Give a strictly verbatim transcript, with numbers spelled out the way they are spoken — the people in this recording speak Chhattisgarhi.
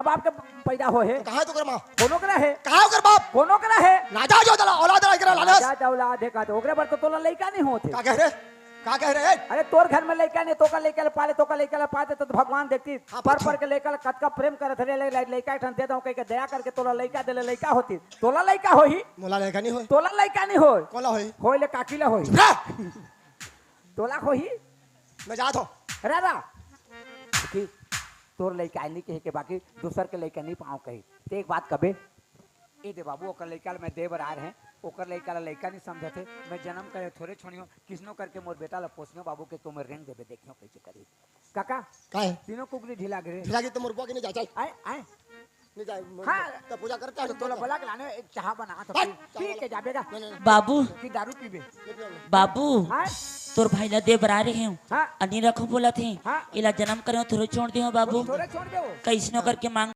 बाप के पैदा होहे। कहाँ हे तोकर माँ? कोनो करा हे। कहाँ हे ओकर बाप? कोनो करा हे। नाजायज औलाद, औलाद हे, करा लालच। नाजायज औलाद हे का? तो ओकरे बर तो तोला लइका नहीं होत हे। का कह रहे? का कह रहे? अरे तोर घर में लइका नहीं, तोकर लइका ले पाले, तोकर लइका ले पाले तो भगवान देखती। हाँ, पर पर के लइका ले कतका प्रेम करत हे, ले, ले, लइका एक ठन दे दऊं कहिके दया करके तोला लइका दे ले, लइका होती। तोला लइका होही? मोला लइका नहीं होय। तोला लइका नहीं होय। कोला होही? होय ले काकी ला होही। चुप रह। तोला होही? मैं जात हूँ। रा, रा। कि तोर लइका नहीं कहे के बाकी दूसर के लइका नहीं पाऊँ कही। ते एक बात कबे, ए दे बाबू, ओकर लइका ल मैं दे बर आए रहें, ओकर लइका ल लइका नहीं समझत हे, मैं जनम करे थोरे छोड़ियो, किसनो करके मोर बेटा ल पोसियो बाबू के तो मैं रेंग देबे, देखियो कइसे करही। काका, का हे? तीनों कुकरी ढीला गे रे। ढीला गे तो मोर बुआ के नहीं जा, चल। आए, आए। नहीं जाए, हाँ। तो पूजा करता है, तो तोला बोला के लाने, एक चाहा बना, तो हट, पी, चाहा पी वाला। के जाबे गा। नहीं, नहीं, नहीं। बाबू, कि दारू पीबे? नहीं पीऊंगा। बाबू, हाँ? तोर भाई ला दे बर आए रहें। हाँ। अनी रखो बोलत हे। हाँ। एला जनम करे थोरे छोड़ दे हो बाबू। थोरे छोड़ दे हो। कइसनो करके मांग